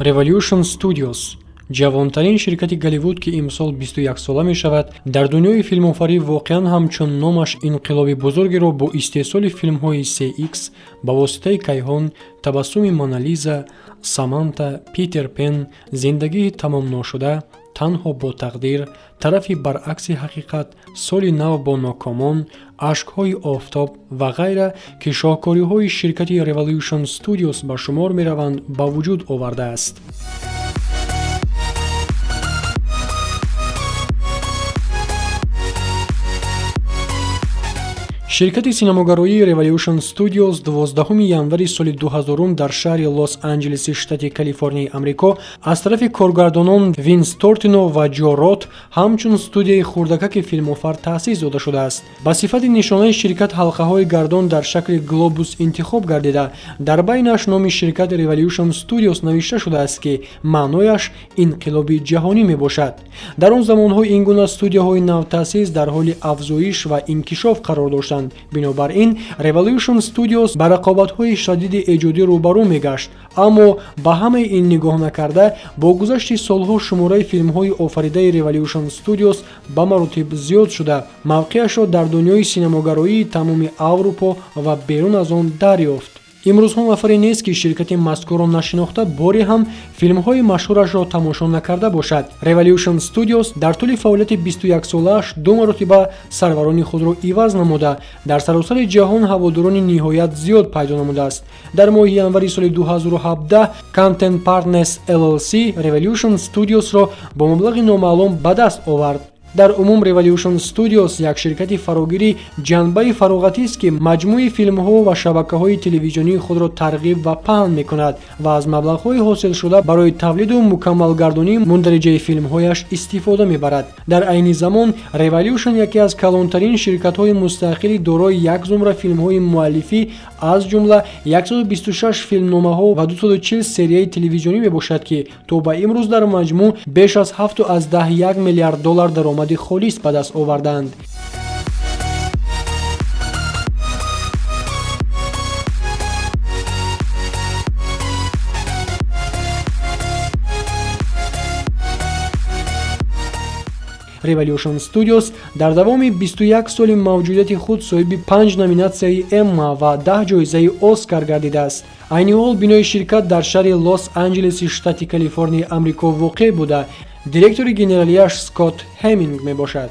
Revolution Studios ҷавонтарин ширкати Голливуд, ки имсол 21-сола мешавад, дар дунёи филмофарӣ воқеан ҳамчун номаш инқилоби бузургеро бо истеҳсоли филмҳои 3X ба воситаи кайҳон, Табассуми Монализа, Саманта, Питер Пен, Зиндагии тамомношуда, Танҳо бо тақдир, Тарафи баръакси ҳақиқат, Соли нав бо нокомон, Ашкҳои офтоб ва ғайра, ки шоҳкориҳои ширкати Revolution Studios ба шумор мераванд, ба вуҷуд овардааст. Ширкати синамогароии Revolution Studios 12 январи соли 2000 дар шаҳри Лос-Анҷелеси штати Калифорнияи Амрико аз тарафи коргардонон Винс Тортино ва Ҷо Рот ҳамчун студияи хурдакаки филмофар таъсис дода шудааст. Ба сифати нишонаи ширкат ҳалқаҳои гардон дар шакли глобус интихоб гардида, дар байнаш номи ширкат Revolution Studios навишта шудааст, ки маънояш инқилоби ҷаҳонӣ мебошад. Дар он замонҳо ин гуна студияҳои навтаъсис дар ҳоли афзоиш ва инкишоф қарор доштанд. Бинобар ин Revolution Studios ба рақобатҳои шадиди эҷодӣ рӯбарӯ мегашт. Аммо ба ҳамаи ин нигоҳ накарда, бо гузашти солҳо шумораи филмҳои офаридаи Revolution Studios ба маротиб зиёд шуда, мавқеашро дар дунёи синамогароии тамоми Аврупо ва берун аз он дарёфт. Имрӯзҳо нафаре нест, ки ширкати мазкурро нашинохта, боре ҳам филмҳои машҳурашро тамошо накарда бошад. Revolution Studios дар тӯли фаъолияти 21-солааш ду маротиба сарварони худро иваз намуда, дар саросари ҷаҳон ҳаводорони ниҳоят зиёд пайдо намудааст. Дар моҳи январи соли 2017 Content Partners LLC Revolution Studios-ро бо маблағи номаълум ба даст овард. Дар умум Revolution Studios як ширкати фарогири ҷанбаи фароғатист, ки маҷмӯи филмҳо ва шабакаҳои телевизионии худро тарғиб ва паҳн мекунад ва аз маблағҳои ҳосилшуда барои тавлиду мукаммалгардонии мундариҷаи филмҳояш истифода мебарад. Дар айни замон Revolution яке аз калонтарин ширкатҳои мустақили дорои як зумра филмҳои муаллифӣ, аз ҷумла 126 филмномаҳо ва 240 серияи телевизионӣ мебошад, ки то ба имрӯз дар маҷмӯъ беш аз 7,1 миллиард доллар даромади холис ба даст оварданд. Revolution Studios дар давоми 21 соли мавҷудияти худ соҳиби панҷ номинатсияи Эмма ва 10 ҷоизаи Оскар гардидааст. Айни ҳол бинои ширкат дар шаҳри Лос Анҷелеси штати Калифорнияи Амрико воқеъ буда, директори генералияш Скотт Ҳеминг мебошад.